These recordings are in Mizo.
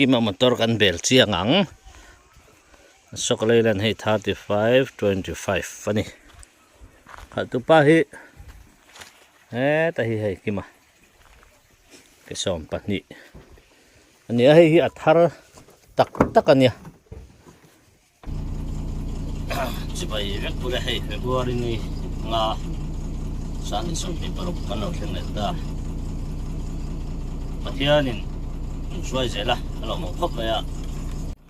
Kima motor kan bel chiang ang. Ashok Leyland hei 35 25 a ni. Khalh tupa hi heta hi hei Kima ke 12 a ni a, hei hi a thar tak tak a nia. Chibai vek bula hei February ni nga sani 26 kan lo thleng leh ta. Pathianin min hruai zel a, a lo mawh khawp mai a.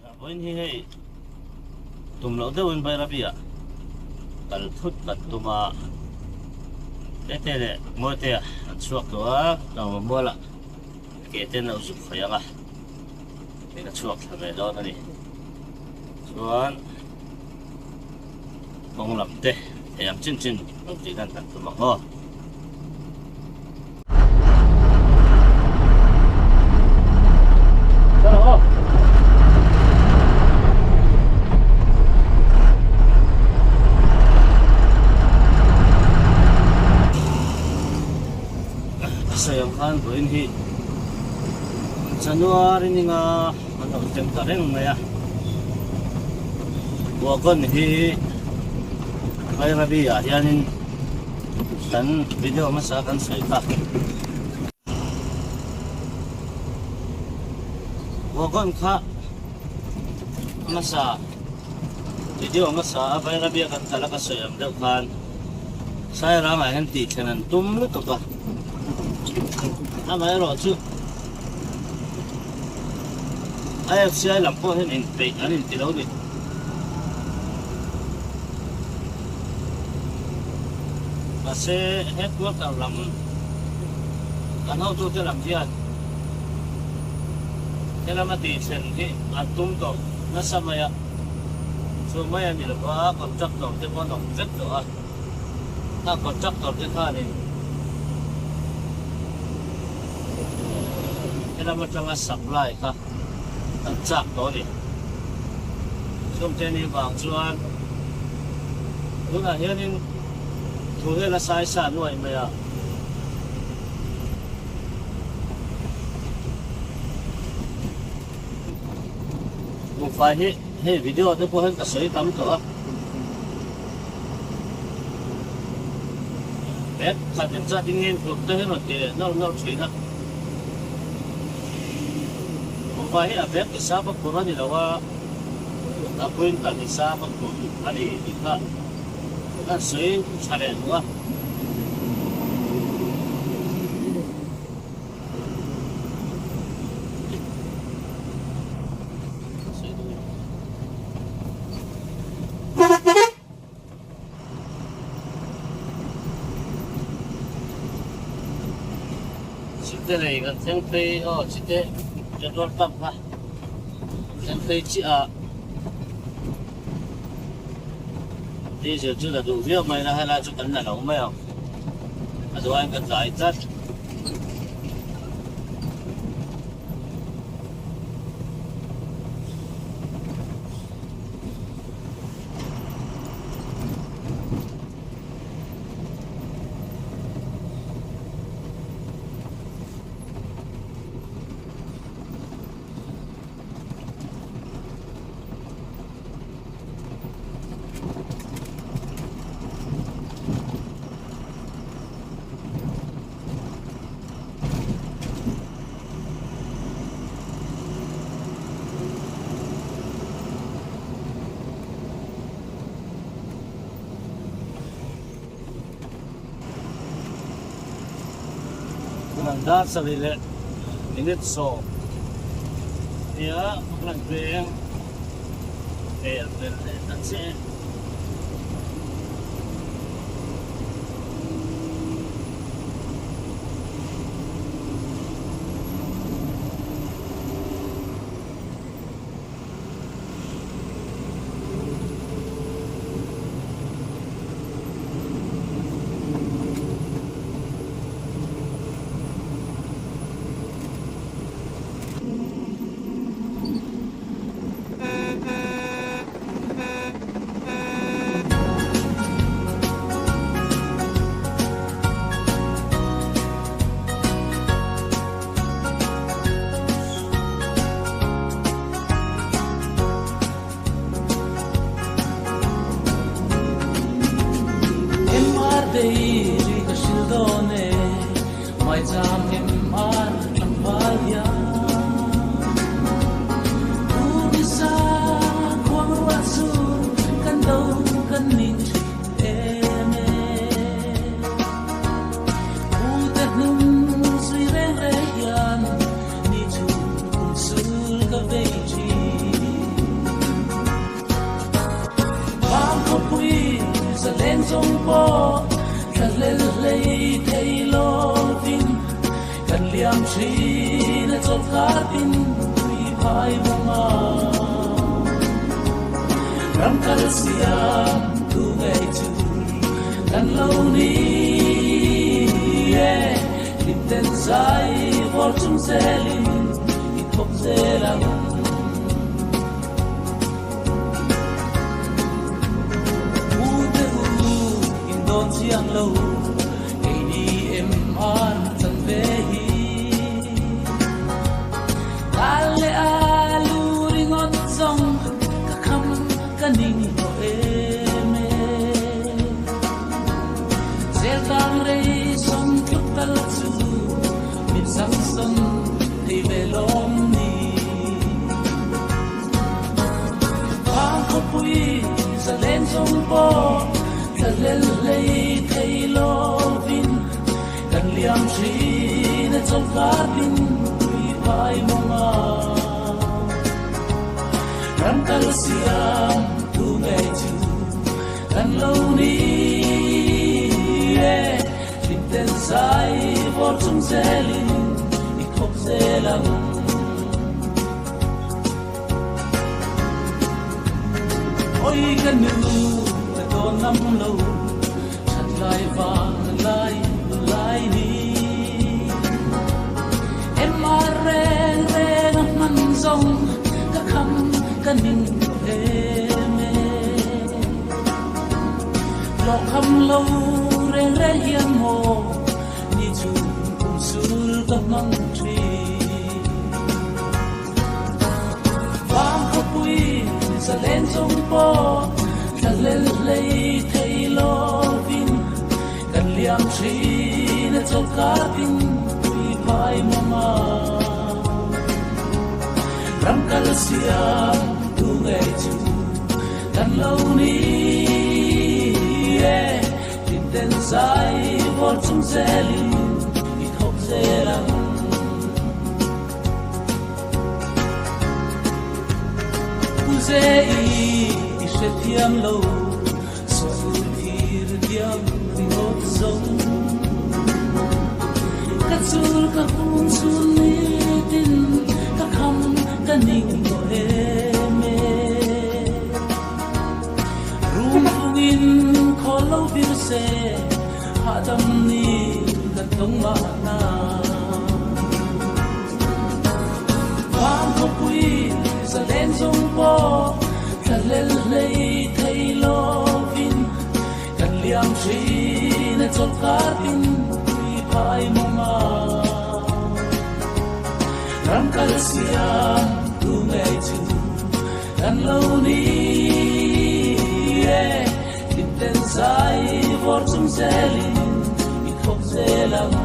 Vawiin hi hei tum loh deuhin Bairabi ah kal thut kan tum a, Tete leh Mawite an chhuak tawh a, Tlangval mualah ke te an lo zuk fai ang a. Hei ka chhuak thla ve dawn a ni. Chuan kawng lam te thei ang chin chin rawn tih lan kan tum ang aw. Sawi ang khan vawiin hi January ni nga an lo thleng ta reng mai a, wagon hi Bairabi ah hianin kan video hmasa kan sawi kha. Wagon kha hmasa video hmasa a Bairabi a kan kal a ka sawi ang deuh khan Sairang ah hian tih thlen an tum lutuk a. Amaherawhchu IFCI lam pawh hian inpeih an inti lo ni. Mahse headquarter lam kan hotute lam hian helama tihthlen hi an tum tawh nasa mai a, chu mai a ni lo va, contractor te pawh an awm vek tawh a. A contractor te khanin helam atanga supply kha an chak tawh a ni. Chungte ni vang chuan tunah hianin thu vel a sai sa nuai mai a. Buhfai hi hei video te pawh hian ka sawi tam tawh a. Bag khat in zat in ngen hluk te hi rawn ti leh nawlh nawlh thin a. Buhfai hi a bag i sap a phur a ni lo a, a quintal i sap a phur a ni tih kha kan sawi tha leh duh a. Chite lei kan thleng phei aw chite petrol pump kha thleng phei chiah a diesel chu la duh viau mai la helai chu kan la lo mai ang a duh aiin ka tlai tlat. Dar sarih leh minute 10 nia Falkland veng hmel vel leh ta che. zawng pawh thlahlel hlei thei lovin kan liam thin a chawlhkar tin tui phai mawnga ram kal siam tu ngei chu kan lo ni e hlimten zai vawr chung zelin i thawk zel ang. U te u in dawn chiang lo kei ni em ar chan ve hi. Kal leh a lu ringawt zawng ka kham ka ning tawh em e. Zel tang rei sawm tluk tal chu min sang sawn thei ve lawm ni. Vang khawpui zalen zawng pawh thlahlel hlei thei lovin kan liam thin a chawlhkar tin tui phai mawnga ram kal siam tu ngei chu kan lo ni e hlimten zai vawr chung zelin i thawk zel ang. Oi ka nu ka dawn ngam lo that lai vang lai lai ni em a reng reng a hman zawng ka kham ka ning tawh em e hlawh kham lo reng reng hian maw ni chhung kum sul ka hmang thin. Vang khawpui zalen zawng pawh thlahlel hlei thei lovin kan liam thin a chawlhkar tin tui phai mawnga ram kal siam tu ngei chu kan lo ni e Tin zai vawr chung zelin i thawk zel ang. Pu Ze i i hrethiam lo, sawi thir diam ringawt zawng. Ka chul ka hung chhun nitin ka kham ka ning tawh em e. Rum phungin khawl lo vir se, hahdam ni kan tawng mahna. Vang khawpui zalen zawng pawh thlahlel hlei thei lovin kan liam thin a chawlhkar tin tui phai mawnga. Ram kal siam tu ngei chu Kan lo ni e, hlimten zai vawr chung zelin i thawk zel ang.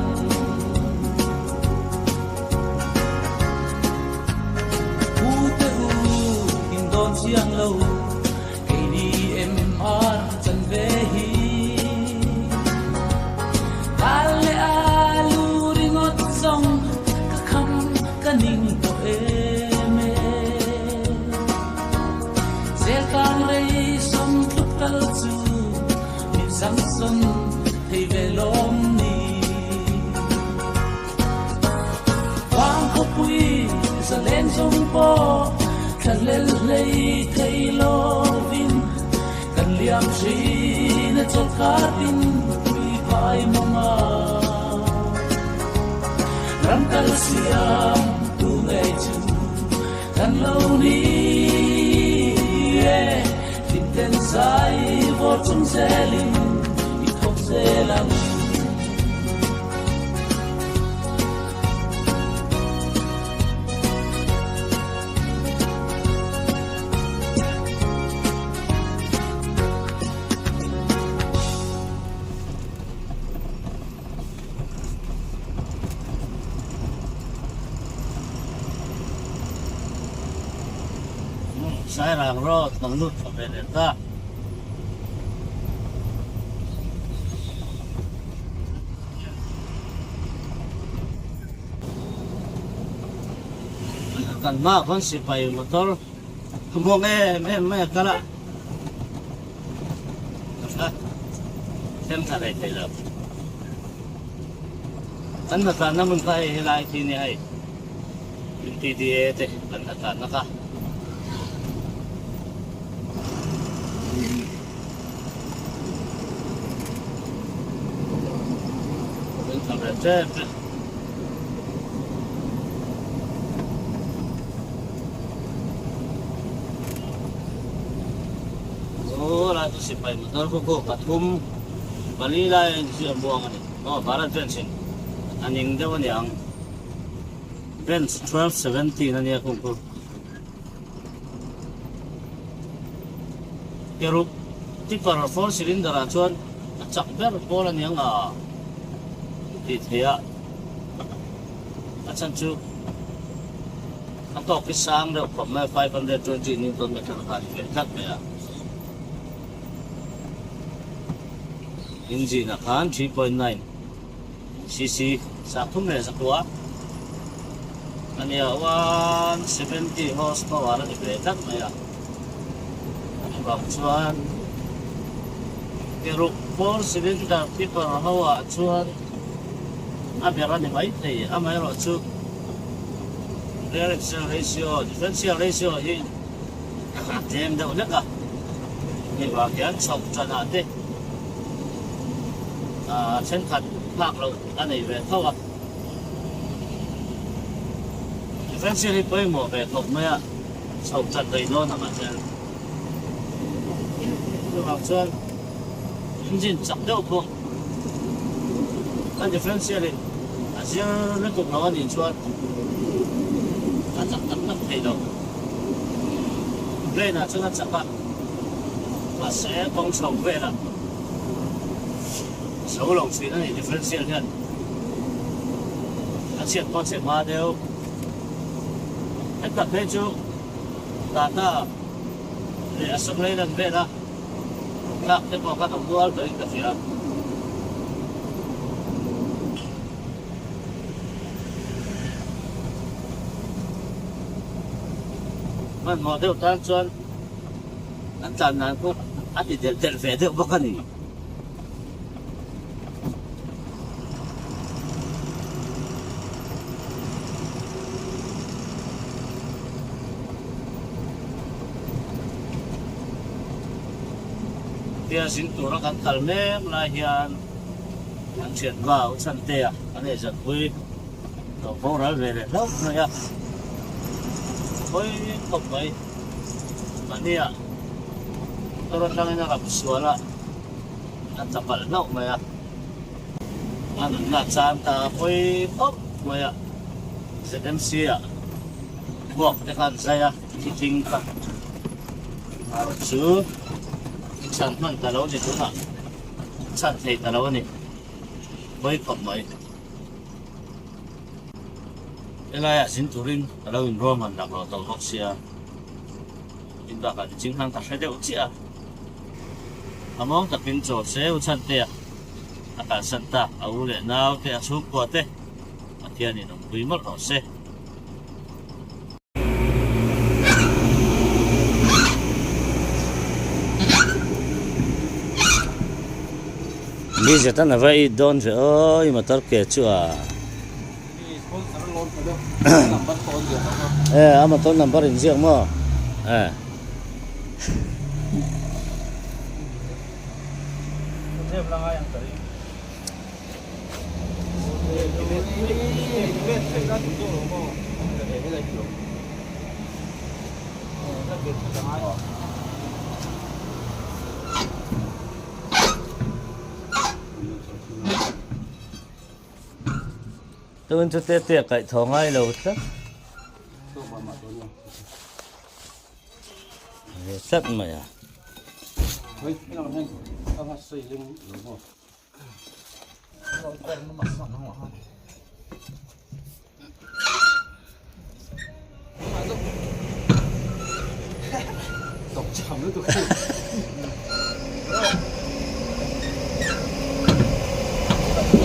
U te u in dawn chiang lo, keini MR chan ve hi. Kal leh a lu ringawt zawng ka kham ka ning tawh em e. Zel tang rei sawm tluk tal chu min sang sawn thei ve lawm ni. Vang khawpui zalen zawng pawh thlahlel hlei thei lovin kan liam thin a chawlhkar tin tui phai mawnga. Ram kal siam tu ngei chu kan lo ni e, hlimten zai vawr chung zelin i thawk zel ang. Sairang road kan lut thla ve leh ta. Kan hmaah khawn sipai motor muang em em mai a kal a. Thleng thla hlei thei lo. Kan hnatlanna hmun kha hei helai khi nia hei MTDA te kan hnatlanna kha. Kan thla ve tep e. Aw lai chu sipai motor khu khu pathum pali lai a inziah muang a ni. Aw Bharat Benz in a ning deuh a niang. Benz 1217 a nia khung khu. Keruk tipper four cylinder ah chuan a chak ber pawl a niang a tih theih a, a chhan chu a tawk hi sang deuh khawp mai a, 520 newton meter kha a ni ve tlat mai a. Engine ah khan 3.9 cc 300 leh zakua a nia, 170 horse power a ni ve tlat mai a. Chuvang chuan Keruk four cylinder tipper ho ah chuan a ber a ni maithei, amaherawh chu rear axle ratio, differential ratio hi a tlem deuh hlek a, hei vang hian chhoh tan ah te thenkhat phak loh a nei ve tho a, differential hi pawimawh ve khawp mai a. Chho chat daih dawn ang a tel. Chuvang chuan engine chak deuh pawh a differential in a zir lutuk lo a nih chuan a chak tak tak thei lo. Plane ah chuan a chak a, mahse kawng chho velah zo lo thin a ni differential hian a chhiat pawh a chhe hma deuh. Heta phei chu Tata leh Ashok Leyland vela tlak te pawh khan a mual tawhin ka hria. Hmanhmawh deuh tan chuan an tlan dan pawh a ti delh delh ve deuh bawk a ni. Tia zin tura kan kal mek lai hian an thianpa u Chhantea an eizatpui lo boral ve leh hlauh mai a, hawi khawp mai mahnia motor atangin a rap sual a. A tla palh hlauh mai a, a nunna chan ta pawi khawp mai a, ZMC ah vuak te khan zai a, thi tling kha chu chhan hman ta lo ni tunah chhan thei ta lo a ni, pawi khawp mai. Helaiah zin turin ka lo inruahman laklawh tawh bawk sia. Tin bakah ni ching hlang ka hre deuh chiah a, a mawng takin chaw seu chhan te a, a kalsan tak a u leh nau te a chhungkua te Pathianin awmpui mawlh rawh se. Ni zet an ava it dawn ve aw i motor ke chu a. E a motor number in ziak maw e. Tun chu te te kaih thaw ngai lo tlat. Ve tlat mai a.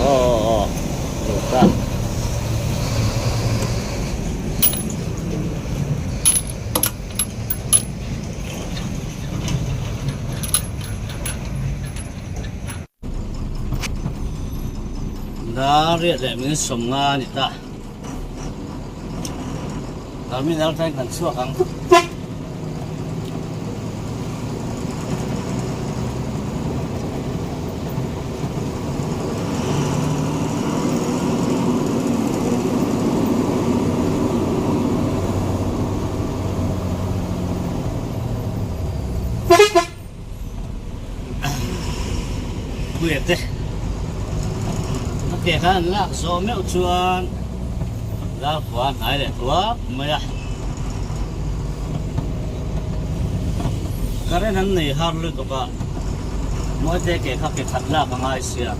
Aw aw ta. Dar riat leh min 50 a ni ta. Terminal atangin kan chhuak ang. Puia te a ke khan an lak zawh meuh chuan Lalkhua a hnai leh tuap mai a, current an nei har lutuk a, Mawite ke kha ke khat lak a ngai sia.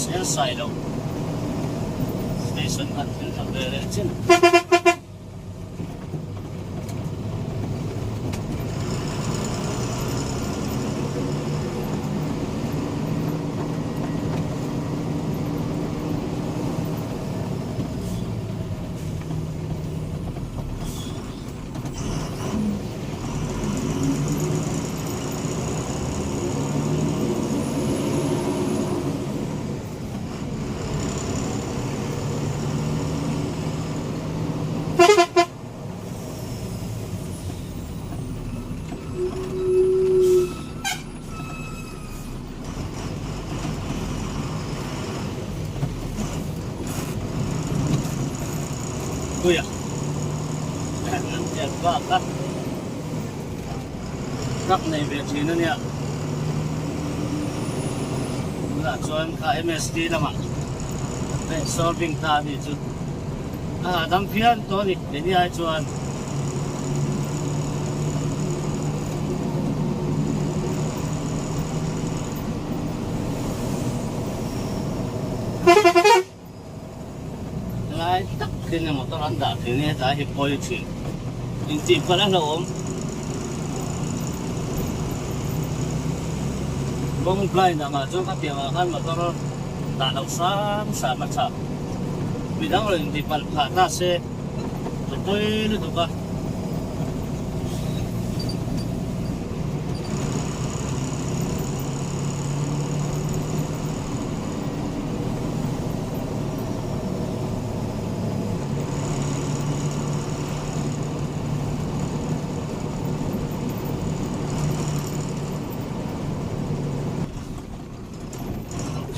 SL Sailo Station kan thil thla ve leh chin. Puia an tiat bak a truck nei ve thin a nia tunah chuan kha M_S_T lamah a insolving ta a nih chu a hahdam phian tawh a ni keini ai chuan. Lai tak hian motor an dah thin hi hetlai hi pawi thin intih palh a hlauhawm kawng blind angah chuan ka tiang ah khan motor dah loh hram hram a tha midang rawn intih palh phah ta se a pawi lutuk a.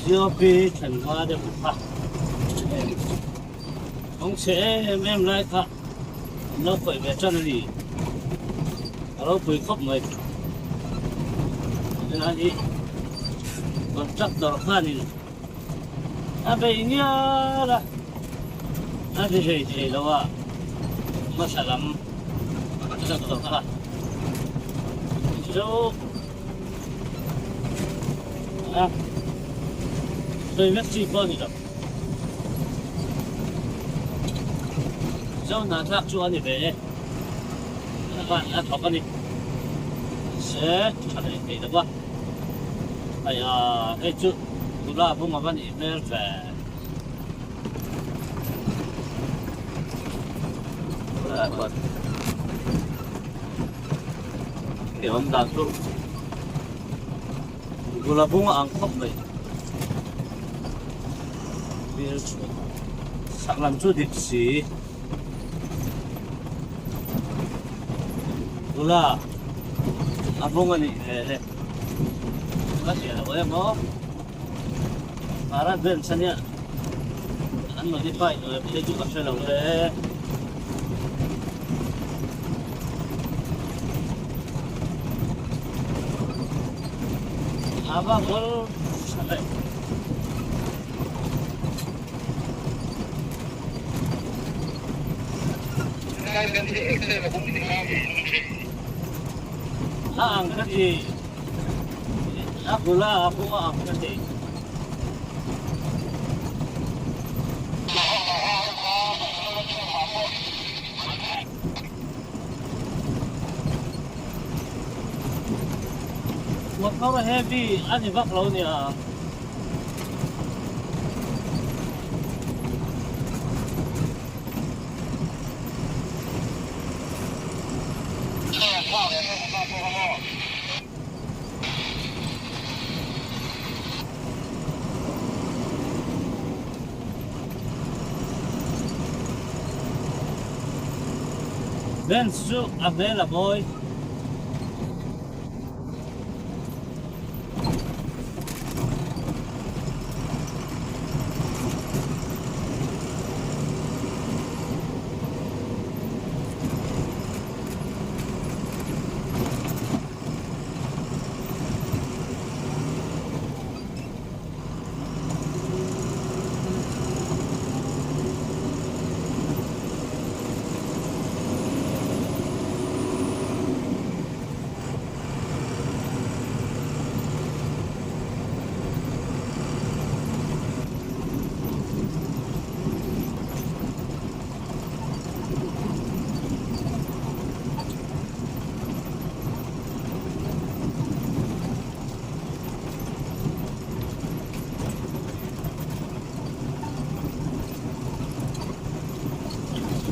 GOP thlen hma deuh kha kawng chhe em em lai kha an lo khawih ve tan a ni a ropui khawp mai helai hi contractor khanin a bei ngial a a ti hlei thei lo a hmasa lam contractor kha chu a sawi vek chi pawh a ni lo. Zo hnahthlak chu a ni ve e, a van a thawk a ni. Se tha leh thei lo va, hei a hei chu nula bung a va nih hmel ve. Hei awm dan chu nula bung a ang khawp mai. Chhak lam chu dik si. Nula a bung a nih hmel e. Ka hria lo em aw. Bharat Bench ania an modify lo em phei chu ka hre lo le. Ava bawr tha leh. A ang ka ti. A bula a bung a ang ka ti. Motor heavy a ni vak lo nia. Benz chu a hmel a mawi.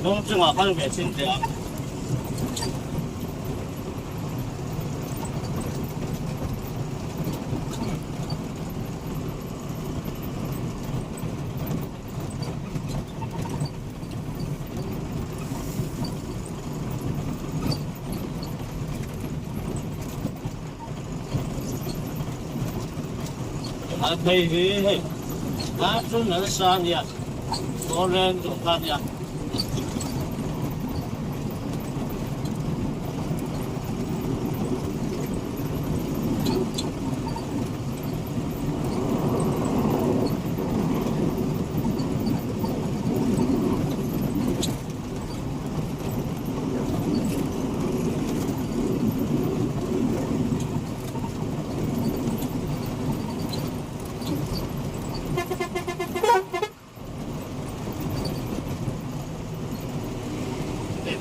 Hnung chungah kal ve chin teh ang. A phei hi hei a chu nasa a nia foreign tawh kha a nia.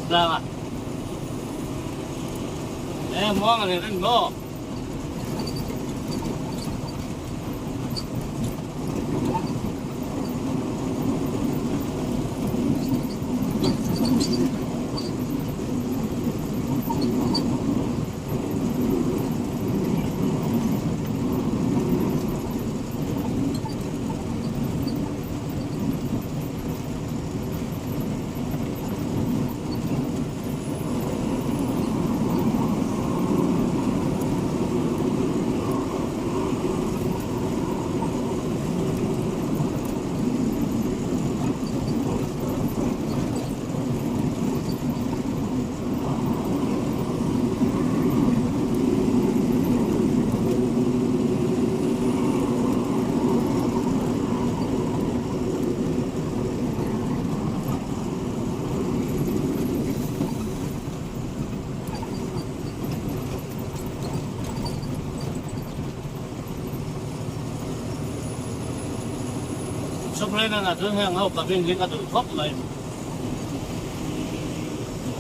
Tlang a e muang a ni reng maw. Supreme-a chuan heng ho cabin hi ka duh khawp mai.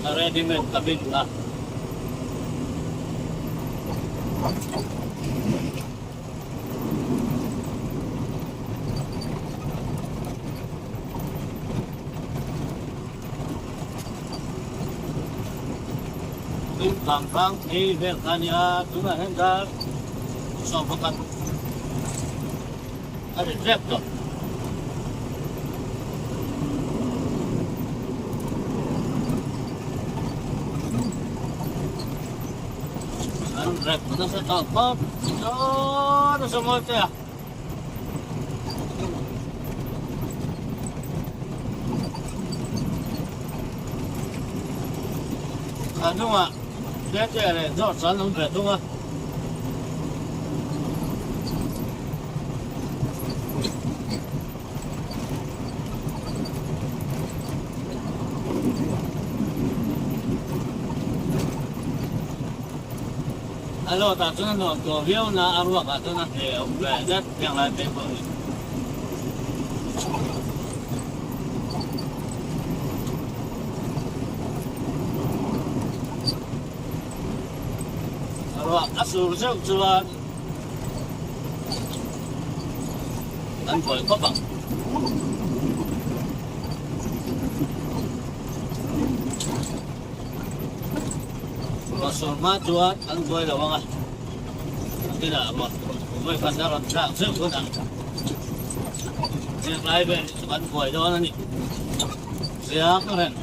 A ready made cabin kha. Tin thang hrang phei vel kha a nia, tunah hian dar 11 a ri ṭep tawh. An rep nasa tawh khawp nasa mawi te a. A hnungah Tete leh George an awm ve thung a. A lawt ah chuan a nuam tawh viau na a ruak ah chuan a hneh awm ve zet heng lai phei pawh hi. Ruah a sur zeuh chuan an buai khawp ang. Ruah sur hma chuan an buai lo ang a, a kinah ruah vawi khat a rawn thlak zeuh hun ang. Heng lai vel hi chu kan buai dawn a ni. Ziak reng.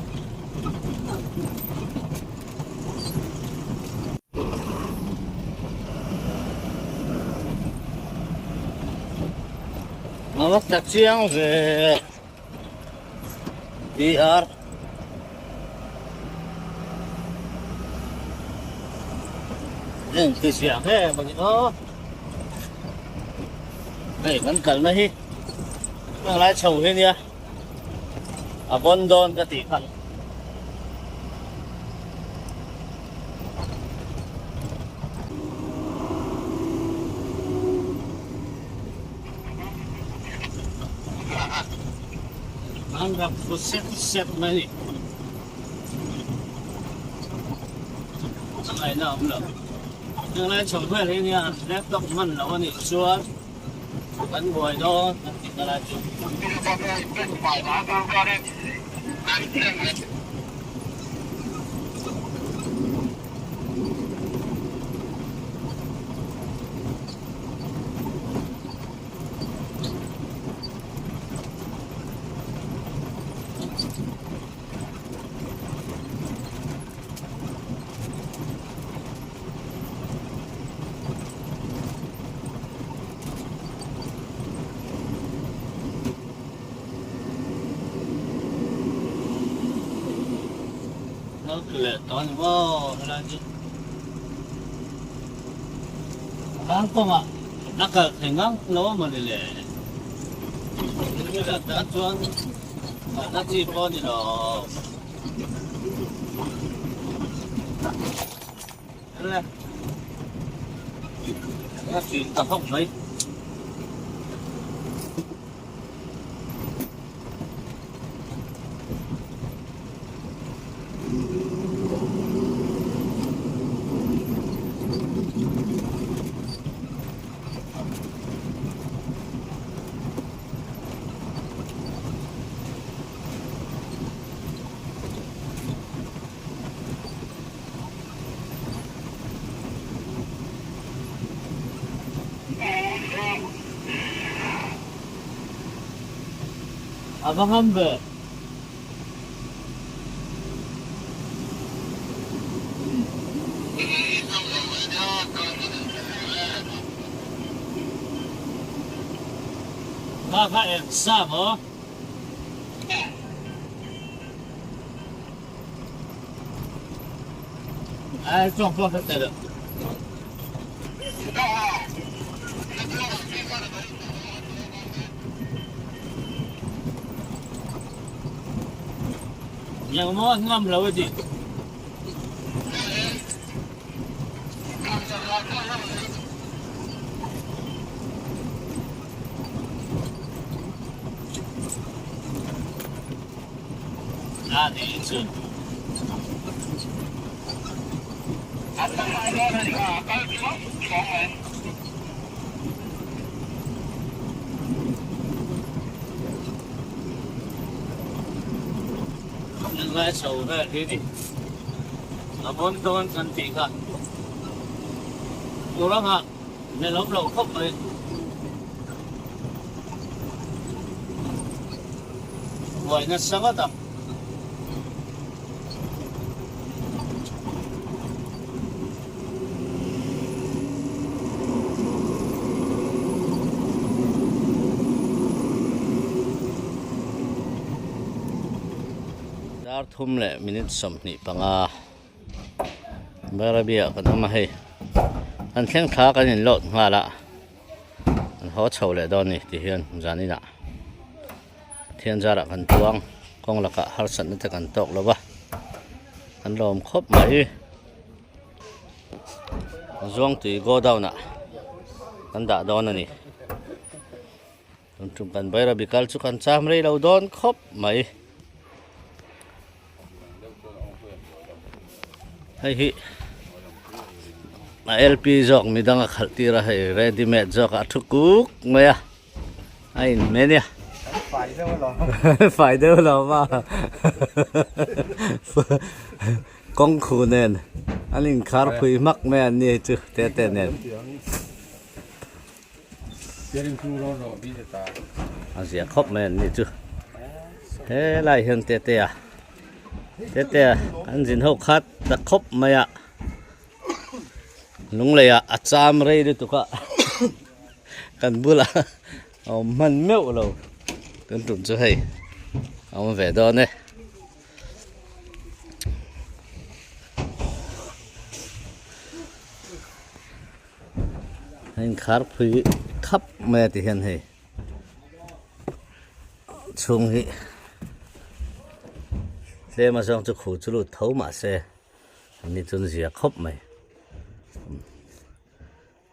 A va tla chiang ve PR Eng ti zia nge maw ni aw Hei kan kalna hi heng lai chho hi nia a vawn dawn ka tih kha. An rak fu sep sep mai a ni. A ngaihna a awm lo. Heng lai chho vel hi nia laptop hman loh a nih chuan kan buai dawn kan tih na lai chu. Leh tawh a ni maw helai chu tlang kawngah a kal thei ngang lo a mawni le tah chuan kalna chi pawh a ni lo a fim ta hawk mai. A va ngam ve. Kha kha eng sa maw? Ai tawng pawh hre lo. Yang maw an ngam lo a ti. A ni chu. Ngai chho vel hi ni. A vawn dawn kan tih kha. Turangah nelawm loh khawp mai. Buai nasa ngawt ang. Dar thum leh minute 25 Bairabi ah kan awm a hei an thleng thla kan in load nghal a an haw chho leh dawn a ni ti hian zan inah Pathian zarah kan tuang kawng lakah harsatna te kan tawk lo va an lawm khawp mai Zuangtui godown ah kan dah dawn a ni tun tum kan Bairabi kal chu kan cham rei lo dawn khawp mai hei hi a LP zawk midang a khalh tir a hei ready made zawk a thu kuk mai a. A in hmel nia. Fai deuh alawm. Fai deuh alawm a. Kawng khu nen an inkhar phui hmak mai an ni chu te te nen. A zia khawp mai an ni chu. Helai hian te te a te te a an zin ho khat ta khawp mai a. Lungleiah a cham rei lutuk a. Kan bulah. A awm hman meuh lo tun tum chu hei a awm ve dawn e. A inkhar phui khap mai a ti hian hei chhung hi tlem a zawng chu khu chu lut tho mahse an ni chuan zia khawp mai.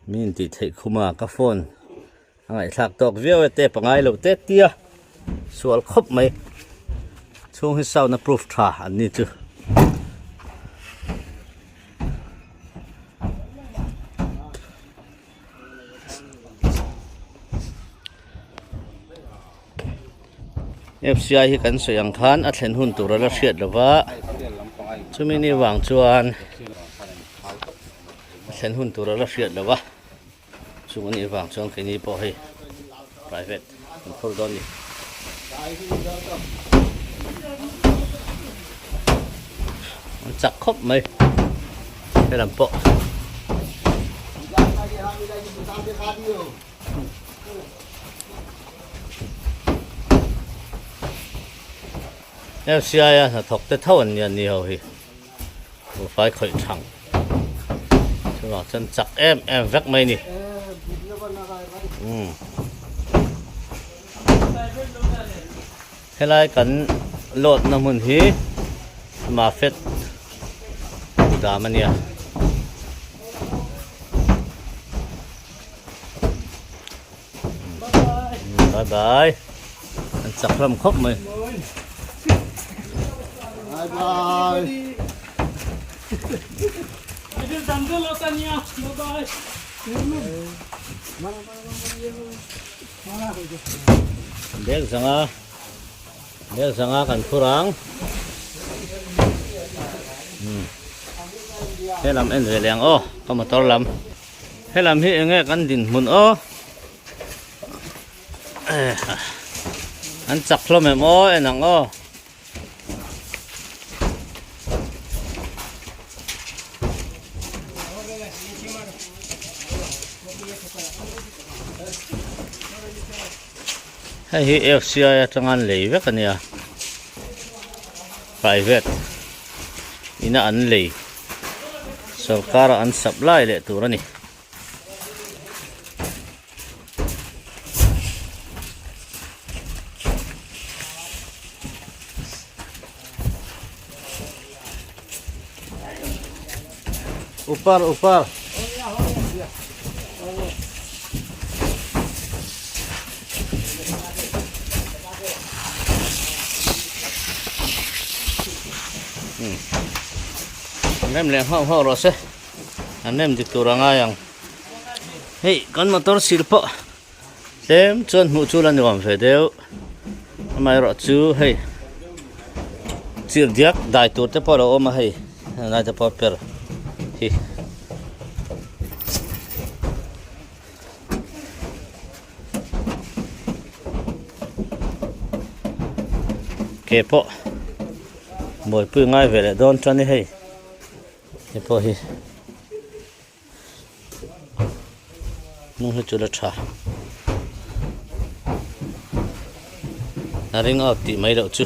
Mi intih theih khuma ka phone a ngaihthlak tawk viau e te pangai lo te tia sual khawp mai chhung hi sound a proof tha an ni chu. F_c_i hi kan sawi ang khan a thlen hun tur a la hriat lo va chumi ni vang chuan a thlen hun tur a la hriat lo va chung a nih vang chuan keini pawh hei private kan phur dawn a ni. An chak khawp mai helam pawh. F_c_i a hnathawk te tho an nia ni ho hi. Buhfai khawih thang chuvang chuan chak em em vek mai a ni umm helai kan load na hmun hi mafet dam a nia. Bye bye an chak hlawm khawp mai. Bye bye. Bag zanga bag zanga kan phur ang. Helam en ve leh ang aw ka motor lam. Helam hi enge kan dinhmun aw an chak hlawm em aw en ang aw. Hei hi F_C_I atanga an lei vek a nia private ina an lei. Sorkar ah an supply leh tur a ni. Upar upar. An rem leh nghauh nghauh rawh se an rem dik tur a ngai ang hei kan motor sil pawh tlem chuan hmuh chu la nuam ve deuh amaherawh chu hei chirh diak dai tur te pawh a lo awm a hei helai te pawh per hi. Ke pawh buaipui ngai ve leh dawn chuan hei hei pawh hi hnung hi chu la tha a ring out tih mai loh chu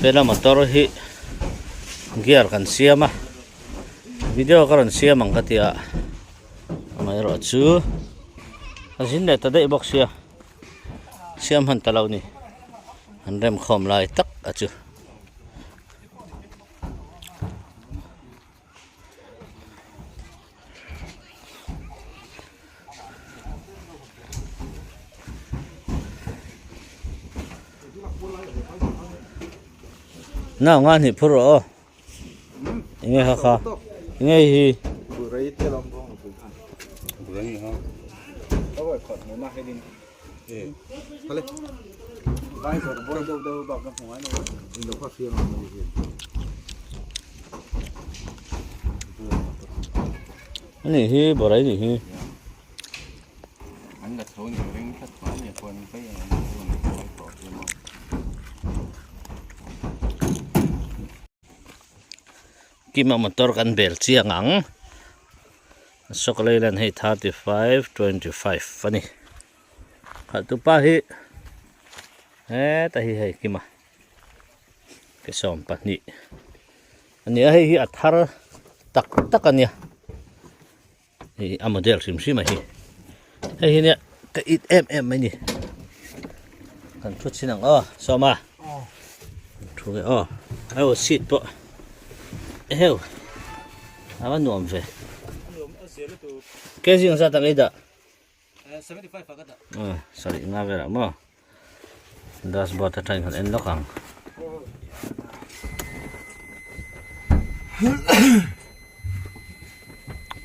hela motor hi gear kan siam a video ka rawn siam ang ka ti a. Amaherawh chu a zin leh ta daih bawk sia siam hman ta lo ni an rem khawm lai tak a chu. Nau nga hnih phur rawh aw. Enge kha kha enge hi Ani hi borai ni hi. Kima motor kan bel chiang ang. Ashok Leyland hei 35 25 a ni. Khalh tupa hi heta hi hei kima ke 12 a nia hei hi a thar tak tak a nia hei a model hrim hrim a hi hei hi nia ka it em em mai ni kan thu chin ang aw sawma thu nge aw aw seat pawh eheu a va nuam ve ke zing zat ang ei dah Sarih nga velah maw dashboard atangin kan en lawk ang.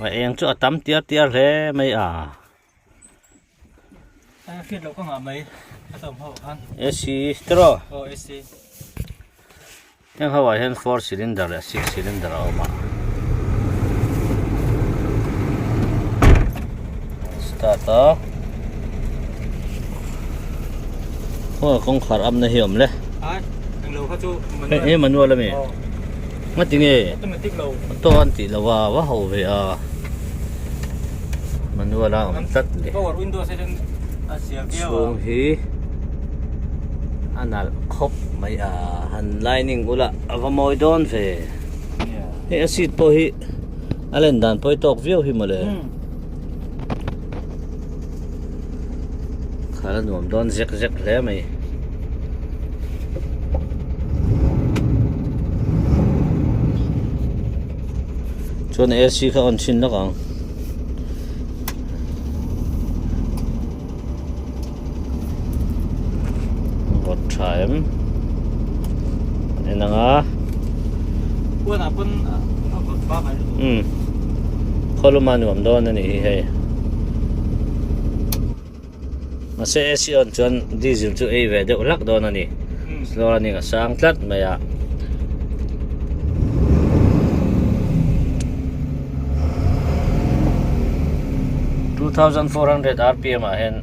A eng chu a tam tiar tiar hle mai a. AC tiraw? Heng ho ah hian four cylinder leh six cylinder a awm a start a khawnge kawngkhar amna hi a awm le hei hei manual ami ngati nge auto an tih loh a va ho ve a manual a awm tlat le chhung hi. A nalh khawp mai a, han lining bulah a va mawi dawn ve. Hei a seat pawh hi a len dan pawh hi tawk viau hi mawle. Khal a nuam dawn zek zek hle mai. Chuan AC kha on chhin lawk ang. Vawt tha em en ang a umm khawlum a nuam dawn a nih hi hei mahse AC on chuan diesel chu ei ve deuh hlak dawn a ni slow running a sang tlat mai a. 2400 rpm ah hian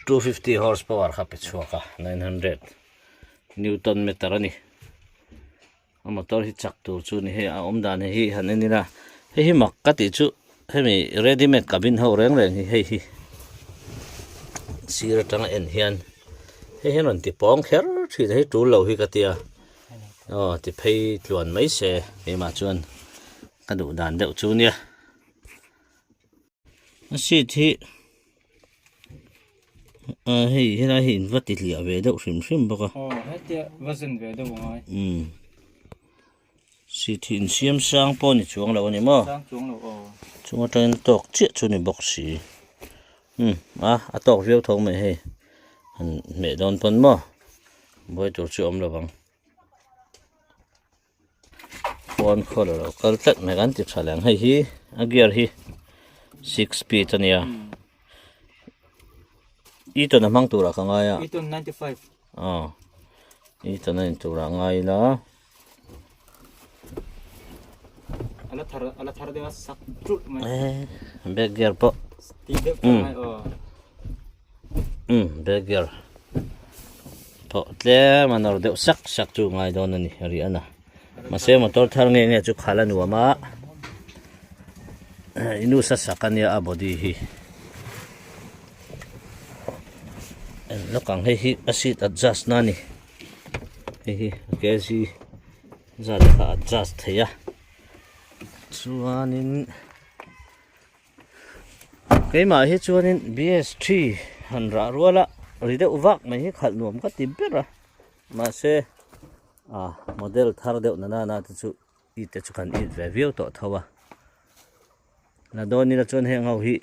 250 horsepower kha pe chhuak a 900 newton meter a ni a motor hi chak tur chu ni hei a awm dan hi han en ila hei hi mak ka tih chu hemi ready made cabin ho reng reng hi hei hi sir atanga en hian hei hian rawn ti pawng kher thin a hei tul lo hi ka tia aw ti phei tluan mai se keimah chuan ka duh dan deuh chu nia a seat hi ah hei helai hi in va ti hliah ve deuh hrim hrim bawk a aw hetia va zen ve deuh angai umm seat hi insiam sang pawh ni chuang lo a ni maw sang chuang lo aw chung atangin tawk chiah chu ni bawk si umm a a tawk viau tho mai hei han hmeh dawn pawn maw buai tur chu a awm lo vang. Phone khawl a lo kal tlat mai kan ti tha leh ang hei hi a gear hi six speed a nia e tawn a hmang turah ka ngai a e tawn 95 aw e tawn a in turah ngai ila ala thar ala thar deuh a sak ṭulh mai back gear pawh ti deuh tlat mai aw Umm back gear pawh tlem a nawr deuh sak sak chu ngai dawn a ni a ri a na mahse motor thar nge nge chu khal a nuam a inu sa sak a nia a body hi en lawk ang hei hi a seat adjust na a ni hei hi a kg zat kha adjust thei a chuanin. Keimah hi chuanin BS three han rah rual a ri deuh vak mai hi khalh nuam ka ti ber a mahse ah model thar deuh na nana te chu i te chu kan it ve viau tawh tho a la dawn ila chuan heng ho hi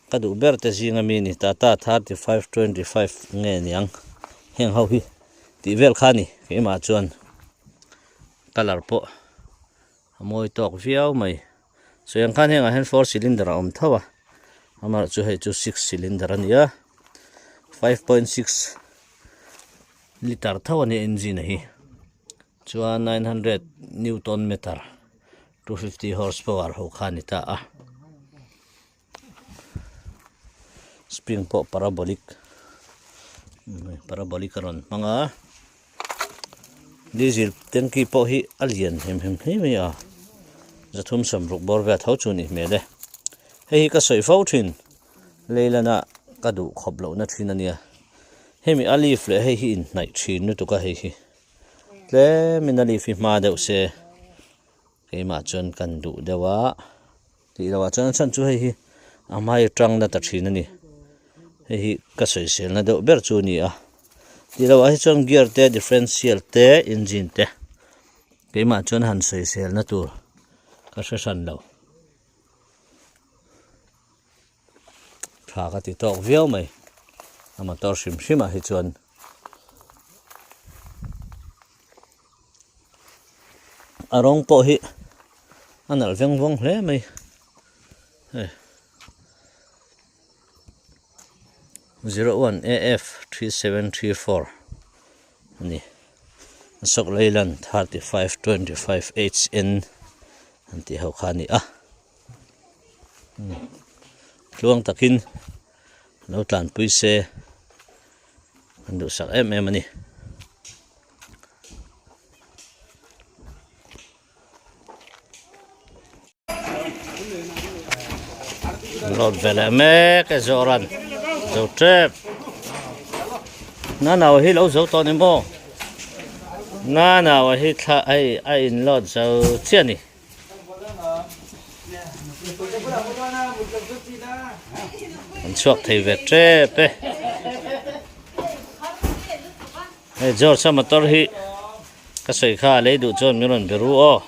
ka duh ber te zinga mi a ni Tata 35 25 nge niang heng ho hi tih vel kha a ni keimah chuan colour pawh a mawi tawk viau mai. Sawi ang khan hengah hian four cylinder a awm tho a amaherawh chu hei chu six cylinder a ni a 5.6 litre tho a nia engine hi chuan 900 newton meter 250 horse power ho kha a ni ta a spring pawh parabolic parabolic a rawn hmang a. Diesel tanky pawh hi a lian hem hem hle mai a, zathum sawmruk bawr vel tho chu a nih hmel e. Hei hi ka sawi fo thin, Leilana ka duh khawp lohna thin a nia. Hemi a leaf leh hei hi inhnaih thin lutuk a hei hi. Tlemin a leaf hi hma deuh se keimah chuan kan duh deuh a, tih loh ah chuan a chhan chu hei hi a hmai tangna ta thin a ni. Hei hi ka sawiselna deuh ber chu a ni a, tih loh ah hi chuan gear te differential te engine te keimah chuan han sawiselna tur ka hre hran lo. Tha ka ti tawk viau mai a motor hrim hrim ah hi chuan. A rawng pawh hi a nalh veng vawng hle mai hei 01 AF 3734 a ni Ashok Leyland 3525 HN an tih ho kha a ni a. Tluang takin lo tlanpui se an duhsak em em a ni. Load ve leh mek e Zoran zo tep na nau hi lo zo tawh ni maw na nau hi thla hei a in load zo chiah a ni. An chhuak thei ve tep e. Hei George a motor hi ka sawi kha a lei duh chuan min rawn be ru aw.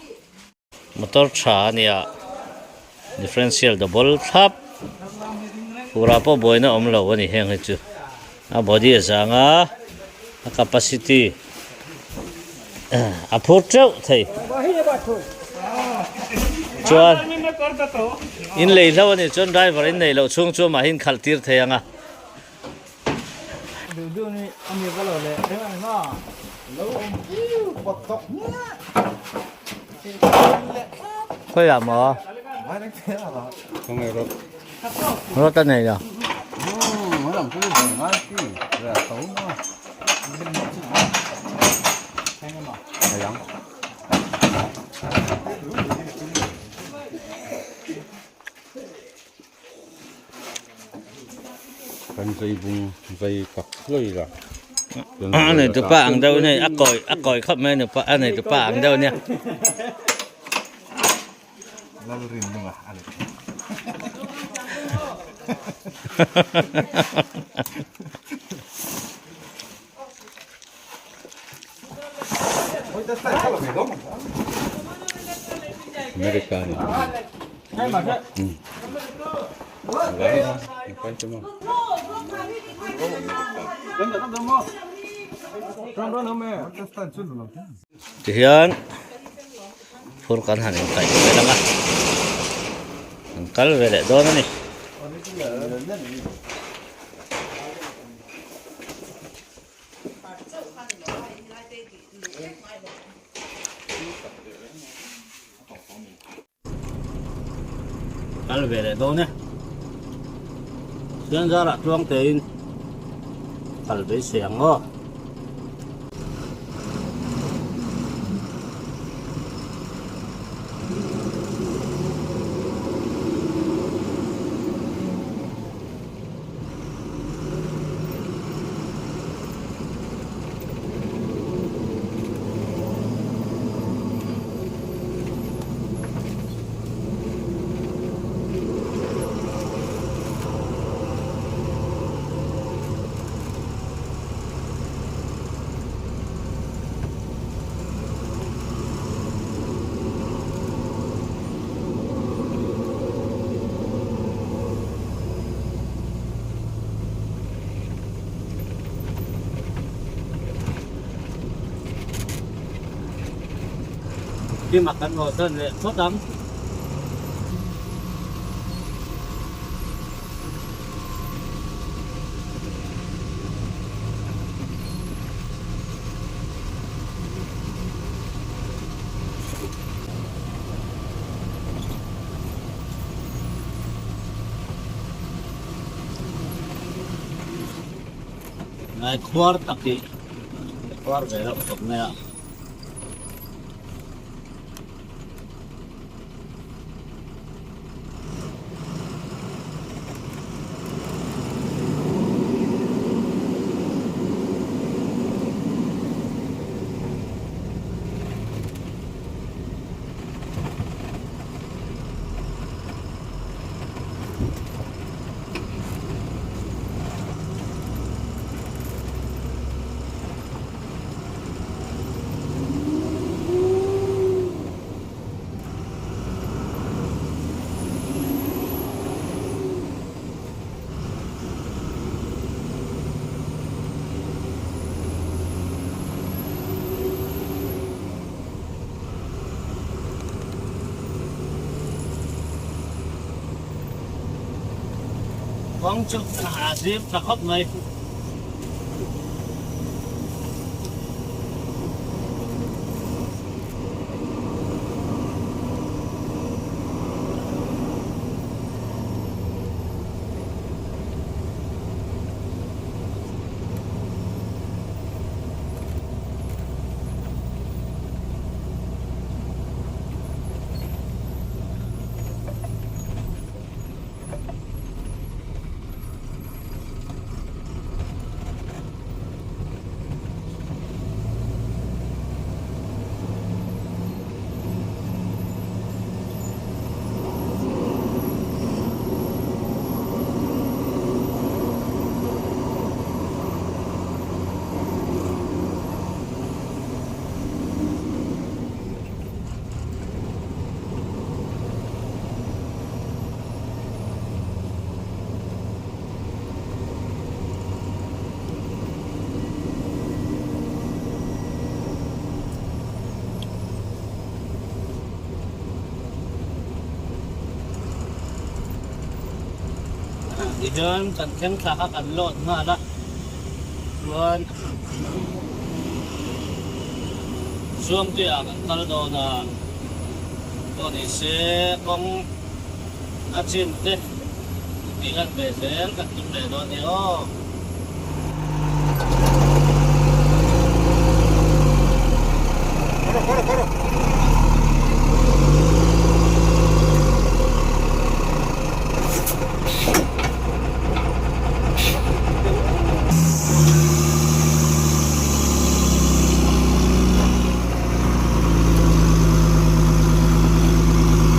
Motor tha a nia differential double thlap furah pawh buaina awm lo a ni heng hi chu a body a zang a a capacity a phur teuh thei chuan in lei hlo a nih chuan driver in neih loh chhung chu amahin khalh tir thei ang a. Khawiah maw? Rot a nei lo. Kan zai bung zai tak hlei la. A nei tu pa ang deuh nei a kawi a kawi khawp mai nupa a nei tu pa ang deuh nia. Lalrin nunga a ni. America ni. Tihian phur kan han inkaih vel ang a, an kal ve leh dawn a ni. Kal ve leh dawn e. Sian zarah tluang tein kal beisei ang aw. Kima kan haw san leh phawt ang. Ngai khuar tak hi khuar ve reuh khawp mai a. Kawng chu a zim tha khawp mai. Tichuan kan thleng thlak a kan load nghal a chuan Zuangtuiah kan kal dawn a pawh ni se kawng a chin te tih lan ve zel kan tum leh dawn a ni aw.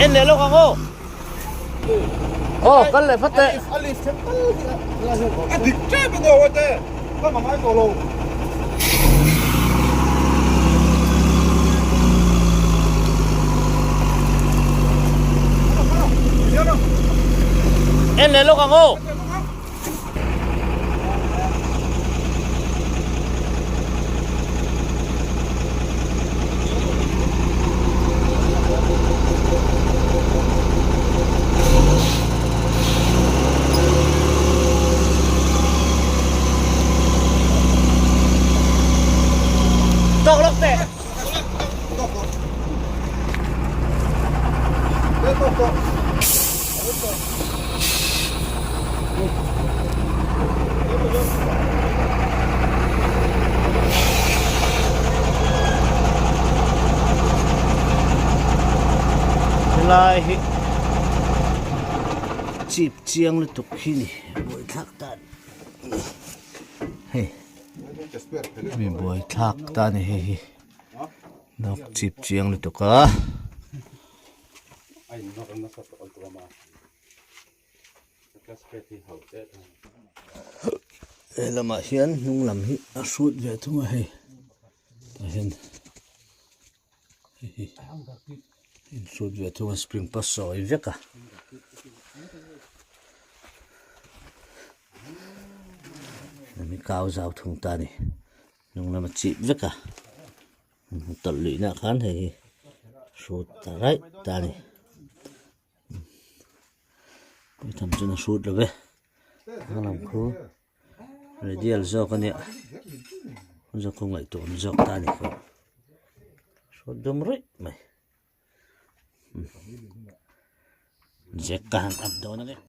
En leh lawk ang aw. Aw kal leh vat teh. A dik tep ang aw ate. Ka mangai tawh lo. En leh lawk ang aw. Tawk lawk teh. Helai hi chip chiang lutuk hi ni buaithlak ta ni hei mi buaithlak ta ni hei hi nawk chip chiang lutuk a. He lamah hian hnung lam hi a hrut ve thung a hei tah hian hei hi in hrut ve thung a spring pawh sawi vek a. Hemi kau zau thung ta a ni hnung lam a chip vek a. Tawlh luih nah khan hei hi hrut ta raih ta a ni pawitham chuan a hrut lo ve a lam khu radial zawk a nia zawk khu ngaihtuah awm zawk ta a ni kha hrut dum ruih mai jack ka han up dawn a ni.